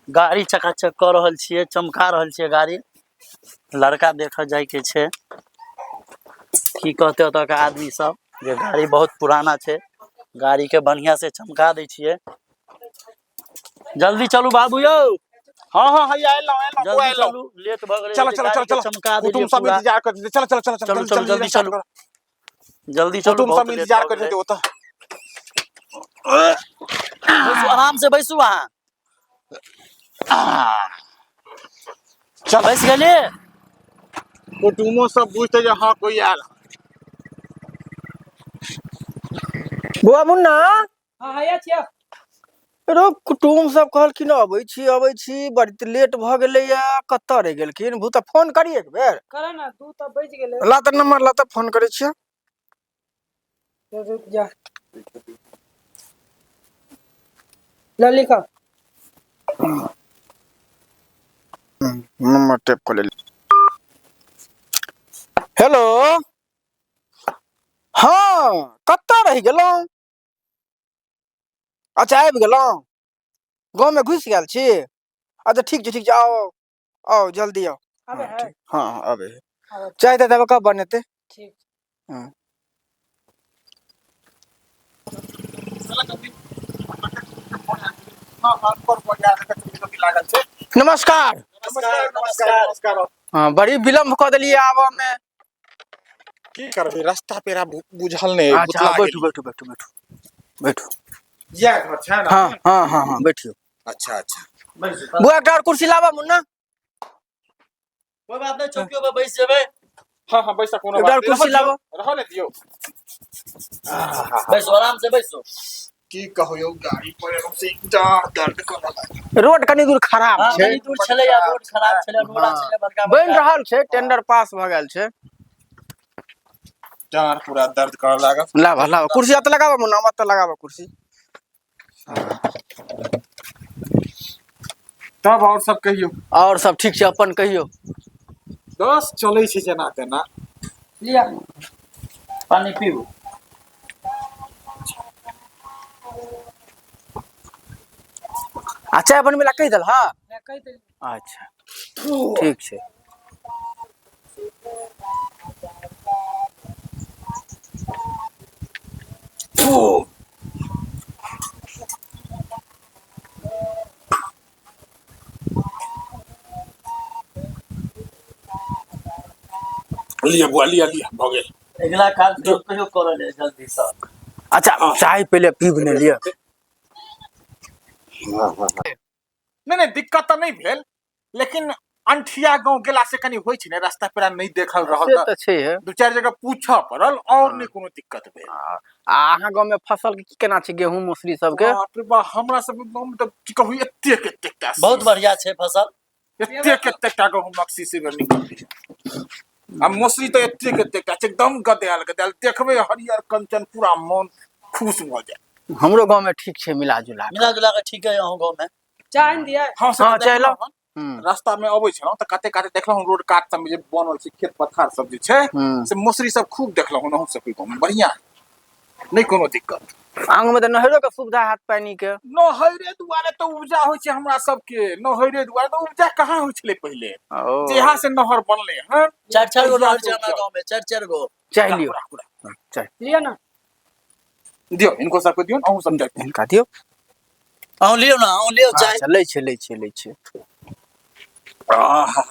गाड़ी चकाचक कऽ रहल छियै, चमका रहल छियै गाड़ी। लड़का देखऽ जायके छै, की कहते ओतऽ के आदमी सब जे गाड़ी बहुत पुराना छै। गाड़ी के बढ़िया से चमका दै छियै। जल्दी चलू बाबू यौ। हाँ हाँ, हैया एलहुँ एलहुँ बौआ जल्दी एलहुँ। चलू, लेट भऽ गेलै। चलो चलो चलो गाड़ी के चलो, चमका देलियै कुटुम सब पूरा। इंतजार करैत हेतै। चलो चलो चलो चलू चलो, चलू जल्दी स्टार्ट चलू करू। जल्दी चलू, कुटुम बहुत सब लेट इंतजार भऽ करैत गेलै। हेतै ओतऽ। बैसू, आराम से बैसू अहाँ। चल। बैस गेलियै? कुटुमो सब बुझतै जे हाँ कोई आयल। बौआ मुन्ना। हाँ हैया छियै। रो कुटुम सब कहलखिन अबै छी अबै छी, बड़ी तऽ लेट भऽ गेलैया, कतऽ रहि गेलखिन भूत? फोन करी एक बेर। कर ना, 2 तऽ बजि गेलै। ला तऽ नंबर ला तऽ फोन करै छियै। रुक जा, ल लिख। नंबर टेप कऽ लेल। हेलो, हँ, कतऽ रहि गेलहुँ? अच्छा, आबि गेलहुँ, गाँवमे घुसि गेल छी। अच्छा, ठीक छै ठीक छै, आउ आउ आउ, जल्दी आउ। आबै हँ है? ठीक, हँ हँ, आबै है। आबै। चाय तऽ देबै, कब बनेतै? ठीक। हँ। लागल छै। नमस्कार। नमस्कार नमस्कार नमस्कार। हँ, बड़ी विलम्ब कऽ देलियै आबऽमे। की करबै, रास्ता पेरा बुझल नहि। अच्छा, भुतला बैठू गेली। बैठू बैठू बैठू बैठू। इएह घर छै ने? हँ हँ हँ हँ, बैठियौ। अच्छा अच्छा। बुआ, एकटा आओर कुर्सी लाबऽ मुन्ना। कोइ बात नहि, चौकियो पर बैस जेबै। हाँ हाँ, बैसा, कोनो एकटा बात आओर नहि। कुर्सी रहऽ दियौ, लाबऽ। रहऽ ने दियौ। बैसू, आराम से बैसू। की कहू यौ, गाड़ी पर एलहुँ से डाँड़ दर्द करऽ लागल। रोड कनी दूर खराब हँ छै। कनी दूर छलै या रोड खराब छलै, रोड हँ। छलै बड़का बनि बड़का। रहल छै, टेंडर पास भऽ गेल छै। डाँड़ पूरा दर्द करऽ लागल। लाबऽ लाबऽ कुर्सी, एतऽ लगाबऽ मुन्ना, एतऽ लगाबऽ कुर्सी। तब आओर सब कहियौ। आओर सब ठीक छै, अपन कहियौ। बस चलै छै जेना तेना। लिअ। पानि पीबू। आ चाय बनबै लए कहि देलह? ले, कहि देलियै। अच्छा, ठीक छै। लिअ बुआ, लिअ लिअ, भऽ गेल। अगिला काज कहियो कहियो करऽ ले जल्दी से। अच्छा, चाय पहिले पीब ने लिअ। नहि नहि, दिक्कत तऽ नहि भेल, लेकिन अंठिया गाँव गेला से कनि होइ छै ने, रास्ता पेरा नहि देखल रहल। से तऽ तऽ छै हे। दू चारि जगह पूछऽ पड़ल, और नहि कोनो दिक्कत भेल। आ अहाँ गाँवमे फसल के की केना छै, गेहूँ मौसरी सबके? बाप रे बाप, हमरा सबके गाँव मे तऽ की कहू, एतेक एतेक टा बहुत शीश। बढ़िया छै फसल। एतेक एतेक टा गहूमक शीश एहि बेर निकललै आ मौसरी तऽ एतेक एतेक टा छै, एकदम गदायल गदायल देखबै, हरियर कंचन, पूरा मन खुश भऽ जायत। हमरो गाँवमे ठीक छै, मिला जुला कऽ। मिला जुला कऽ ठीक है अहूँ गाँव में। चाय आनि दियै? हँ, से हँ, तऽ चाय देखलहुँ लाउ। हन। रास्ता में अबै छलहुँ तऽ काते काते देखलहुँ, रोड कात सबमे जे बनल छै, खेत पथार सब जे छै, से मौसरी सब खूब देखलहुँ हन। अहूँ सबके गाँव में बढ़िया, नहि कोनो दिक्कत। आंगमे तऽ नहरो के सुविधा हैत पानि के? नहरे दुआरे तऽ उपजा होइ छै हमरा सबके, नहरे दुआरे तऽ उपजा कहाँ होइ छलै पहिले। ओ जहिया से नहर बनलै हन चारि चारि गो तहिया नहर से छै हमरा उपजा। गाँव में, चारि चारि गो। चाय लियौ। राखू, राखू। चाय। लिअ ने। दियौ, हिनको सबके दियौ, अहूँ सब चाय पियू। हिनका दियौ। अहूँ लियौ ने, अहूँ लियौ चाय। अच्छा, लै छै लै छै लै छै। आहा,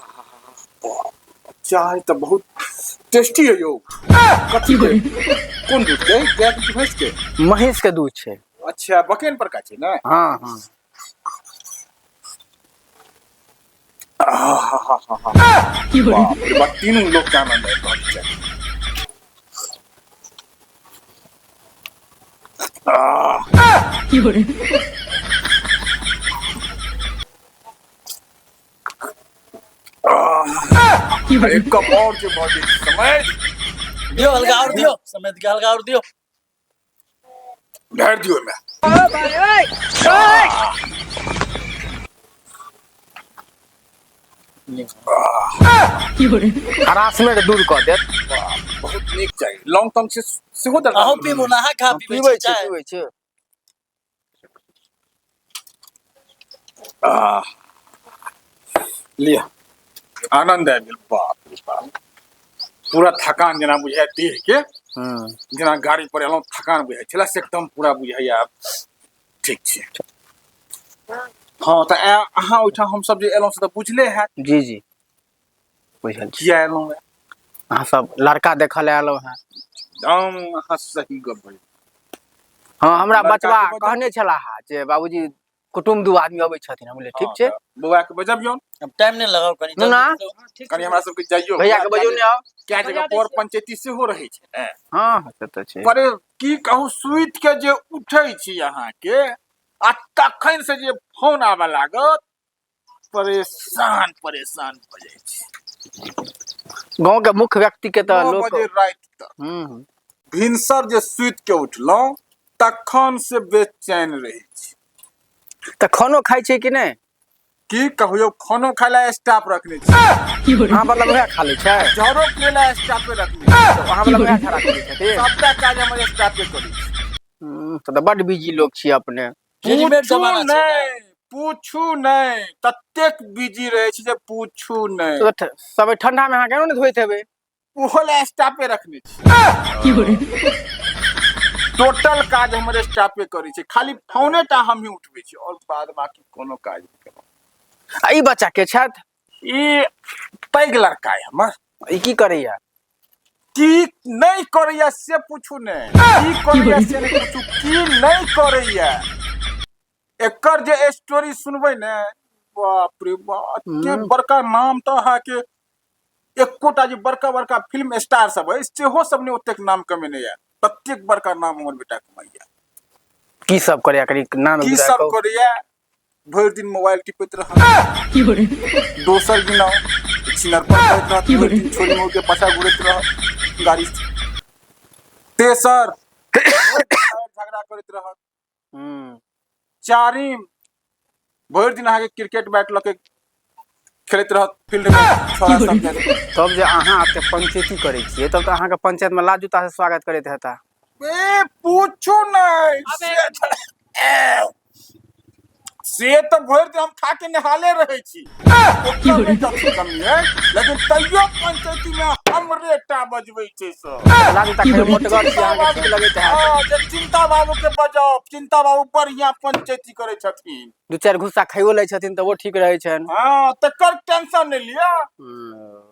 चाय तऽ बहुत टेस्टी है यौ। कथी के, कोन दूध के, गाय के कि भैंस के? महींस के दूध छै। अच्छा, बकेन पर का छै ने? हँ हँ। आहाहाहा। बाप रे बाप, तीनू लोग के आनंद आबि रहल छै। आह, आह, एक कप और जे भऽ जेतै समय। दियौ हल्का और दियौ, समेत के हल्का और दियौ। ढारि दियौ ओहिमे। ओ भाय ओए ओए। हरासमेंट दूर कऽ देत। बहुत नीक चाय, लौंग तोंग से सेहो दऽ। अहूँ पीबू ने, अहाँ कहाँ पीबै पीबै छी छै। चाय? पीबै छै। आह, लिअ, आनंद आबि गेल। बाप रे बाप, पूरा थकान जेना बुझाय देह के। जेना गाड़ी पर एलहुँ थकान बुझाइ छलै, से एकदम पूरा बुझाइया आब ठीक छै। हँ, तऽ अहाँ ओहिठाम हमसब जे एलहुँ से तऽ बुझले हैत। जी जी, बुझल छी। किया एलहुँ? अहाँ सब लड़का देखऽ लए एलहुँ हेँ। एकदम अहाँ सही गप बजलहुँ। हँ, हमरा लड़का बचबा के बजब। कहने छलाह हे जे बाबूजी कुटुम्ब दू आदमी अबै छथिन। हम बोले ठीक छै। बौआ के बजबियौ। अब टाइम नहि लगाउ कनि। मुन्ना। जल्दी हँ, ठीक कनि छै। हमरा सबके जाइयो। भैया के बजौ ने आउ। क्या जगह बजा दै पर छियै। पंचायती सेहो रहै छै ने। हँ हँ, से तऽ छै। पर की कहू, सुति के जे उठै छी अहाँके आ तखन से जे फोन आबऽ लागत, परेशान परेशान भऽ जाइ छी। गाँव के मुख्य व्यक्ति के तऽ 9 लोक बजे राति तक। भिनसर जे सुति के उठलहुँ तखन से बेचैन रहै छी। तऽ खानो खाइ छै कि नहि? की कहू यौ, खानो खाय ला स्टाफ रखने छी। अहाँ मतलब उएह खा लै छै? झाड़ो करे ला स्टाफे रखने छी। अहाँ मतलब उएह खाना खा लै छथिन? सबटा काज हमर स्टाफे करै छै। तऽ बड बिजी लोक छी अपने। रेडीमेड पूछू जमाना छै ने। नहि, पूछू नहि, ततेक बिजी रहै छी जे पूछू नहि। तऽ सब ठंडा मे अहाँ केना नहि धोइत हेबै? ओहो ला स्टाफे रखने छी। टोटल काज हमर स्टाफे करै छै, खाली फोने टा हमही उठबै छी और बाद बाकी कोनो काज नहि केलहुँ। आ ई बच्चा के छथि? ई पैघ लड़का है हमर। ई की करैया? की नहि करैया से पूछू नहि, की करैया से नहि पूछू, की नहि करैया। एकर जे स्टोरी सुनबै ने, बाप रे बाप, एते बड़का नाम तऽ अहाँके एकोटा जे बड़का बड़का फिल्म स्टार सब अछि सेहो सब नहि ओतेक नाम कमेने यऽ, ततेक बड़का नाम हमर बेटा कमाइया। की सब करैया कनि नाम? की सब करैया? भरि दिन मोबाइल टिपैत रहत, दोसर गिनाउ छिनरपन करैत रहत, भरि दिन छोरी मौके पाछा घुरैत रहत गाड़ी से। तेसर झगड़ा करैत रहत। चारिम भरि दिन अहाँके क्रिकेट बैट लऽ के खेलैत रहत फील्ड में छोरा सब जाइत। तब जे अहाँ एते पंचायती करै छियै तब तऽ अहाँके पंचायत मे लात जूता से स्वागत करैत हेता। ए पूछू नहि, से तऽ भरि दिन हम खा के नहाले रहै छी, ओकर नहि कथी कमी है, लेकिन तैयो पंचायती में हमरे टा बजबै छै सब। लात जूता खाय मोटगर छी अहाँके ठीक लगैत हैत। हँ, जे चिंता बाबू के बजाओ, चिंता बाबू बढ़िया पंचायती करै छथिन। दू चारि घुस्सा खाइयो लै छथिन तऽ ओ ठीक रहै छनि। हँ, तकर टेंशन नहि लिअ।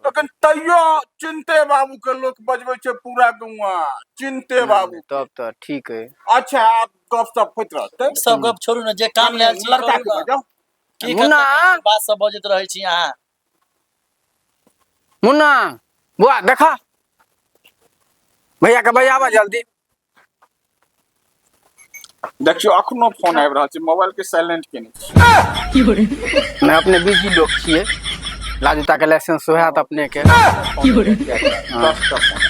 लेकिन तैयो चिंते बाबू के लोक बजबै छै पूरा गौआ, चिंते बाबू। तब तऽ ठीक है। अच्छा, आब गप सप होइत रहतै। सब गप छोड़ू ने, जे काम ले आयल छी लड़का करू के ने। बजाउ। की मुन्ना। कते बात सब बजैत रहै छी अहाँ। मुन्ना बुआ, देखा भैया के बजाबा जल्दी। देखियौ, अखनो फोन आबि रहल छै, मोबाइल के साइलेंट केने छी। नहि, अपने बिजी लोक छियै, लात जूता के लाइसेंस सेहो हैत अपने के। 10 टा फोन।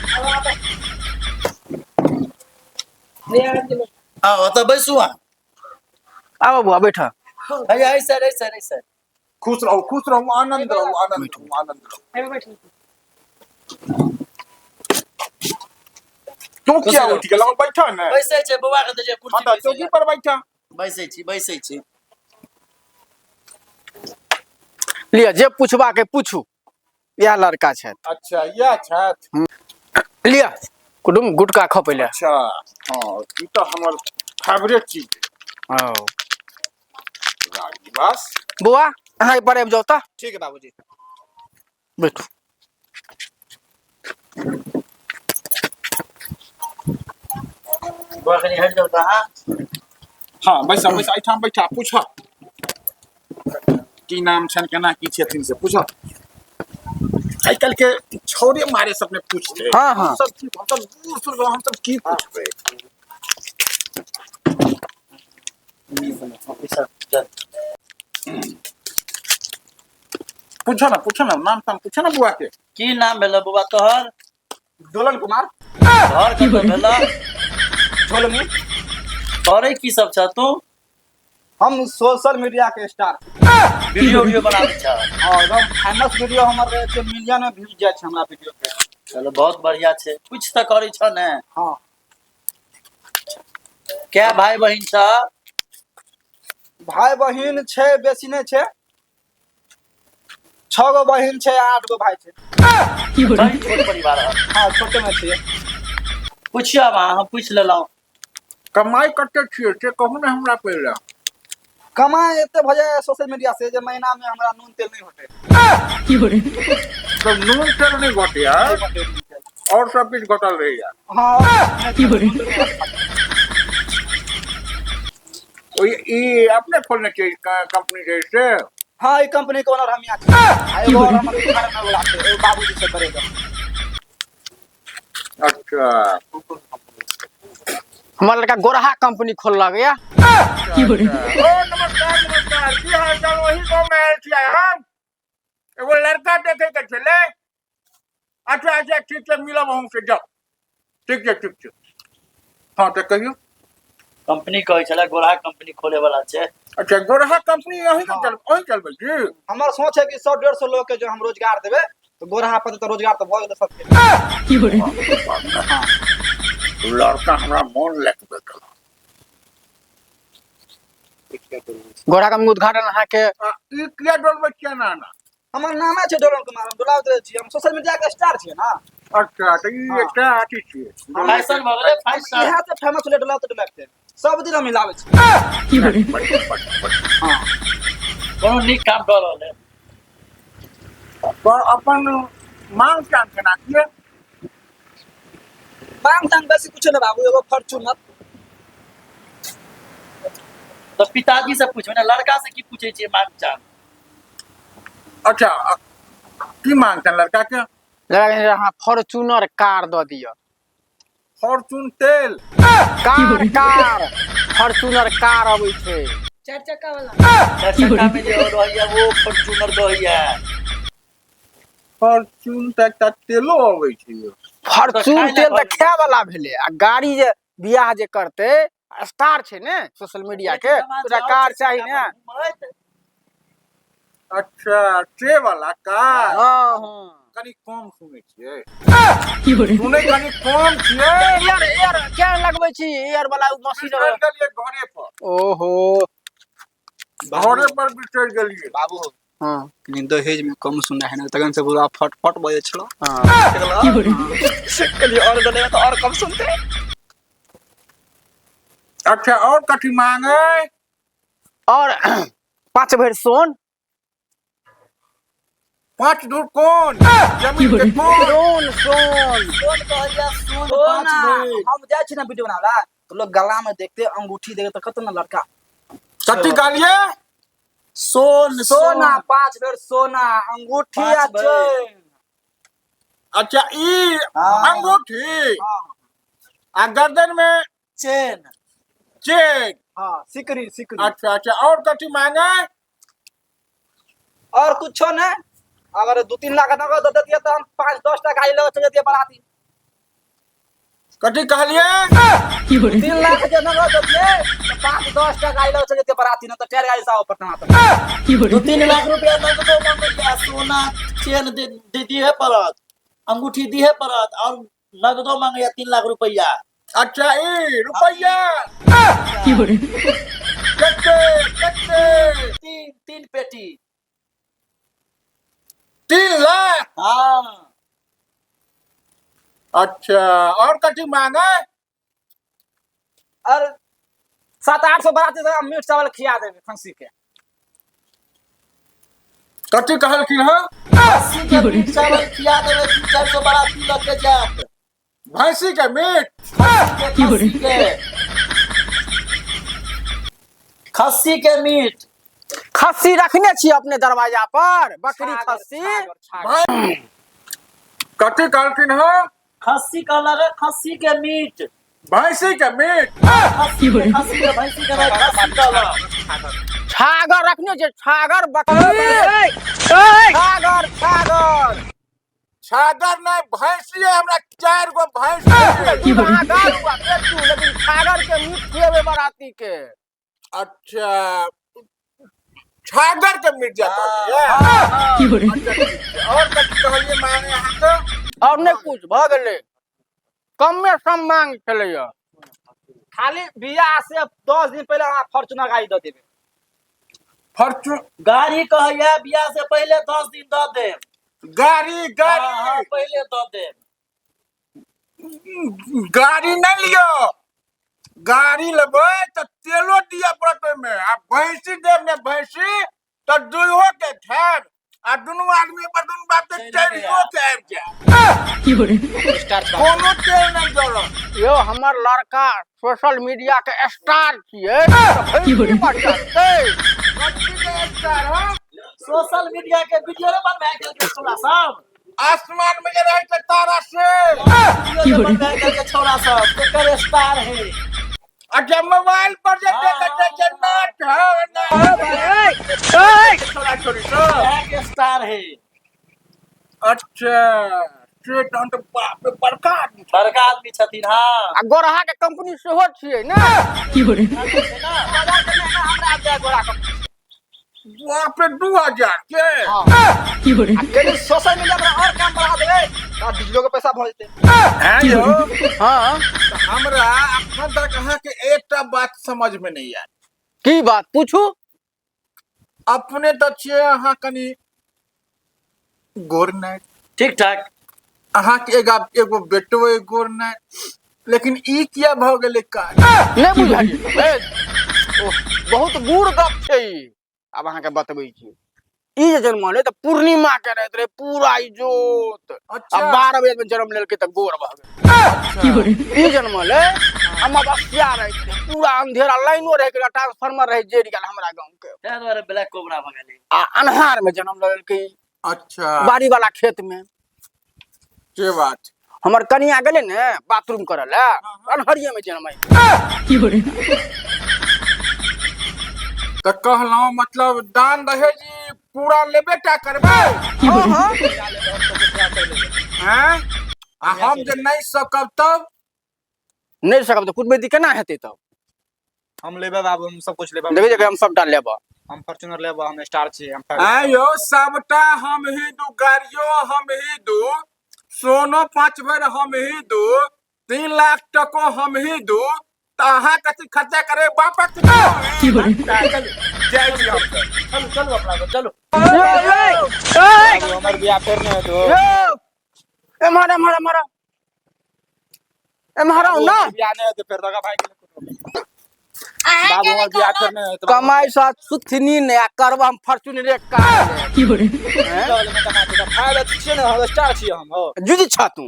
भैया आबि गेलै। आउ, ओतऽ बैसू अहाँ। आबो बुआ, बैठ। भैया, एहि साइड, एहि साइड, एहि साइड। खुश रहू, खुश रहू, आनंद रहू, आनंद रहू, आनंद रहू। एहिमे बैठू। तू खुश किया रहू। उठि गेलौ? बैठ ने। बैसै छै, बौआ के दै कुर्सी। हँ, तऽ बैसै चौकी लए। पर बैठ। बैसै छी, बैसै छी। लिअ, जे पूछबाक है पूछू, इएह लड़का छथि। अच्छा, इएह छथि। लिअ कुटुम, गुटका खपै लए। अच्छा, हँ, ई तऽ हमर फेवरेट चीज है। हँ। राजनिवास। बौआ, अहाँ एहि पर आबि जाउ तऽ। ठीक है बाबूजी। बैठू। बौआ, कनि हटि जाउ तऽ अहाँ। हँ, बैसा बैसा, एहिठाम बैठा, पूछ की नाम छनि, केना की छथिन से पूछ। आइ काल्हि के छौरे मारे सब ने पूछते। हँ, हँ। सब की, हम सब दूर सुन, हम सब की पूछबै? पूछो ना, पूछो ना, नाम ताम पूछो ना बुआ के। की नाम भेल बौआ तोहर? दोलन कुमार। घर कतऽ भेल? झोलनी। करै की सब छ तू? हम सोशल मीडिया के स्टार। वीडियो वीडियो बनाबै छ? हाँ, एकदम फेमस वीडियो हमर रहै छै, मिलियन में व्यूज जाइ छै हमरा वीडियो के। चलो, बहुत बढ़िया छै, कुछ तऽ करै छ ने। हाँ। कै भाई बहिन छ? भाई बहिन छै, बेसी नहि छै, छओ गो बहिन छै, 8 गो भाई छै। बड़ी छोट परिवार है। हाँ, छोटे में छियै। पूछियो आब अहाँ, हम पूछि लेलहुँ। कमाइ कते छियै से कहू ने हमरा पहिले। कमाइ एते भऽ जाय सोशल मीडिया से जे महीना में हमरा नून तेल नहीं घटे। तऽ नून तेल नहि घटैया, और सब किछु घटल रहैया? हाँ। ओ ई अपने खोलने छियै कंपनी जे से? हाँ, ई कंपनी के ओनर हम यहाँ छी। आ एगो और हमर घर में वाला छै, एगो बाबूजी से करेगा। अच्छा। हमर लड़का गोरहा कंपनी खोललक या। ओ नमस्कार नमस्कार, की हाल चाल? ओही गाँव में आयल छियै हम, एगो लड़का देखे के छलै। अच्छा अच्छा, ठीक छै, मिलब अहूँ से, जाउ। ठीक छै, ठीक छै। हाँ तऽ कहियौ। कंपनी कहै छलै गोरहा कंपनी खोले वाला छै। अच्छा, गोरहा कंपनी अहीं के चल, अहीं चलबै छी? हमर सोच है कि 100-150 लोग के जो हम रोजगार देबै तऽ गोरहा पर तऽ रोजगार तऽ भऽ गेलै सबके। लड़का हमरा मोन लायक भेटल। गोरहा कंपनी उद्घाटन अहाँके। आ, ई किया डोलबै छियै ना ना? हमर नामे छै डोलन कुमार, हम डोलाबैत रहै छी, हम सोशल मीडिया के स्टार छियै ना। अच्छा, तऽ ई एकटा अथी छियै। फैशन भऽ गेलै फैशन। इएह से फेमस होलै डोलाबैत डोलाबैत, सब दिन हम हिलाबै छी। बढ़िआँ, बढ़िआँ, बढ़िआँ। कोनो नीक काम कऽ रहल है। तऽ अपन मांग चांग केना छियै? मांग तांग बेसी कुछो नहि बाबू, एगो फॉर्च्यूनर। तऽ पिताजी से पूछबै ने, लड़का से की पूछै छियै मांग चांग? अच्छा, की मांग छनि लड़का के? लड़का के अहाँ फॉर्च्यूनर कार दऽ दिअ। फॉर्चून तेल? कार, कार, फॉर्च्यूनर कार अबै छै। चारि चक्का वाला। चारि चक्का में जे रहैया वो फॉर्च्यूनर कहैया। फॉर्चून तऽ एकटा तेलो अबै छै यौ। फॉर्च्यून खाय लए तेल तऽ भऽ खाय वाला भेलै, आ गाड़ी जे बियाह जे करतै, स्टार छै ने सोशल मीडिया के, ओकरा कार चाही ने। अच्छा, से वाला कार। हाँ हाँ। कनि कम सुनै छियै, सुनै कनि कम छियै। एयर, एयर क्या लगबै छी, एयर वाला ओ मशीन। बिसरि गेलियै घरे पर। ओहो। घरे पर बिसरि गेलियै। बाबू। हाँ। कनि दहेज में कम सुना है ने, तखन से पूरा फट फट बजै छलो। हाँ। कनि और देले तऽ और कम सुनते। अच्छा, और कथी मांगे? और 5 भरि सोन। 5 धूर कोन जमीन के कोन? सोन, सोन। सोन कहैया, सोन। सोना। 5 भरि। हम जाइ छी ने वीडियो बनाबे तऽ लोग गला में देखते, अंगूठी देखते, तऽ कत ने लड़का। कथी कहलियै? सोन। सोना, 5 बेर सोना, अंगूठी आ 5 भरि। चैन। अच्छा, ई हाँ। अंगूठी हाँ। आ गर्दन में चेन। चेन। हाँ, सिकरी, सिकरी। अच्छा अच्छा, और कथी मांगे? और कुछो नहीं, अगर 2-3 लाख नगद दे देतियै तऽ हम 5-10 टा गाड़ी लऽ के चलि जैतियै बराती। कथी कहलियै? 3 लाख जे नगद देतियै तऽ 5-10 टा गाड़ी लऽ के चलि जैतियै बराती, नहि तऽ टायर गाड़ी से आउ पटना तक। 2-3 लाख रुपया नगदो मंगैया, सोना चेन दे दे दिहे पड़त, अंगूठी दिहे पड़त, और नगदो मंगैया 3 लाख रुपया। अच्छा, ई रुपैया कते कते? 3 पेटी। 3 लाख? हाँ। अच्छा, और कथी मांगे? और 700-800 बराती से मीट चावल खिया देबै खस्सी के। कथी कहलखिन हँ? खस्सी के मीट चावल खिया देबै, 300-400 बराती लऽ के जायत। भैंसी के मीट? खस्सी के, खस्सी के मीट। खस्सी रखने छी अपने दरवाजा पर, बकरी, खस्सी। छागर, छागर। कथी कहलखिन हँ? खस्सी कहलक है, खस्सी के मीट। भैंसी के मीट? खस्सी के, खस्सी के, भैंसी के नहीं, खस्सी कहलक। छागर रखने छै, छागर, बकरी, छागर, छागर। छागर नहीं, भैंसी है, हमरा 4 गो भैंसी है। छागर हुआ बेचू, लेकिन छागर के मीट खुएबे बराती के। अच्छा, छागर के मीट जाता है। अच्छा, ठीक छै। और कथी कहलियै मांगे अहाँके? और नहि कुछ, भऽ गेलै, कमे सम मांग छलैया। खाली बियाह से 10 दिन पहिले अहाँ फॉर्च्यूनर गाड़ी दऽ देबै। फॉर्चून गाड़ी कहैया बियाह से पहिले 10 दिन दऽ देब। गाड़ी हाँ, गाड़ी हाँ, पहिले दऽ देब। गाड़ी नहि लियौ, गाड़ी लेबै तऽ तेलो दिअ पड़त ओहिमे, आ भैंसी देब ने भैंसी तऽ दुइहो के खायब, आ दुनू आदमी पर दुनू बाप के चढ़ियो के आबि जायब, कोनो तेल नहि जरत। यौ हमर लड़का सोशल मीडिया के स्टार छियै तऽ भैंसी पर चढ़तै? कथी के स्टार हँ? सोशल मीडिया के वीडियो ने बनबै गेल छौड़ा सब, आसमान में जे रहै छै तारा से वीडियो जे बनबै गेल छौड़ा सब, तेकर स्टार है। अच्छा, मोबाइल पर जे देखै छै जे नाच है ना छोड़ा छोड़ी सब, इएह के स्टार है। अच्छा, से तहन तऽ बाप रे, बड़का आदमी छै। बड़का आदमी छथिन। हाँ, आ गोरहा के कंपनी सेहो छियै ने? हमरा आबि जाय गोरा के। बाप रे, 2000 के। आ कनि सोशल मीडिया पर और काम बढ़ा देबै तऽ डीजलो के पैसा भऽ जेतै। हैं यौ? हाँ। तऽ हमरा अखन तक अहाँके एकटा बात समझ में नहि आयल। की बात पूछू? अपने तऽ छियै अहाँ कनि गोर नहि ठीक ठाक, अहाँके एगो एगो बेटो अइ गोर नहि, लेकिन ई किया भऽ गेलै काज? नहि बुझलियै? ए, ओह, बहुत गूढ़ गप छै ई। आब अहाँके बतबै छी, ई जे जन्मलै तऽ पूर्णिमा के राति रहे, पूरा इजोत। अच्छा। आ 12 बजे में जन्म लेलकै तऽ गोर भऽ गेल। ई जन्मलै अमावस्या राति रहे, पूरा अंधेरा, लाइनो रहे, ट्रांसफार्मर रहे जरि गेल हमरा गाँव के, ताहि दुआरे ब्लैक कोबरा भऽ गेलै। आ अन्हार में जन्म लेलकै। अच्छा। बाड़ी वाला खेत में। के बात? हमर कनिया गेलै ने बाथरूम करऽ लए, अन्हरिये में जनमै। तऽ कहलहुँ मतलब दान दहेज ई पूरा लेबे टा करबै? हाँ हाँ। हैं, आ हम जे नहि सकब तब? नहि सकब तऽ कुटमैती केना हेतै तब? हम लेबै बाबू, हम सब कुछ लेबै। देखै छियै, हम सबटा लेबऽ। हम फॉर्च्यूनर लेबै, हम स्टार छी, हम आँय यौ, सबटा हम ही दू, गाड़ियो हम ही दू, सोनो 5 भरि हम ही दू, 3 लाख टको हम ही दू, तऽ अहाँ कथी खर्चा करे बापक? जाइ छी हम तऽ। चलू चलू, अपना सब चलू। बाबू, हमर बियाह फेर नहि हेतौ। यौ, एम्हर एम्हर एम्हर एम्हर आउ ना। हमर बियाह नहि हेतौ फेर, दगा भागि गेलै कोनो। बाबू, हमर बियाह फेर नहि हेतौ। कमाइ सँ सुथनी नहि आ करब हम फॉर्च्यूनरे कार। फाइव अथी छियै ने, हम स्टार छियै हम हो। जुझ छ तू।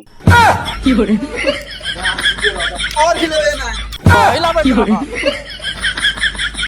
और हिलेबै ना? हिलाबैत रह।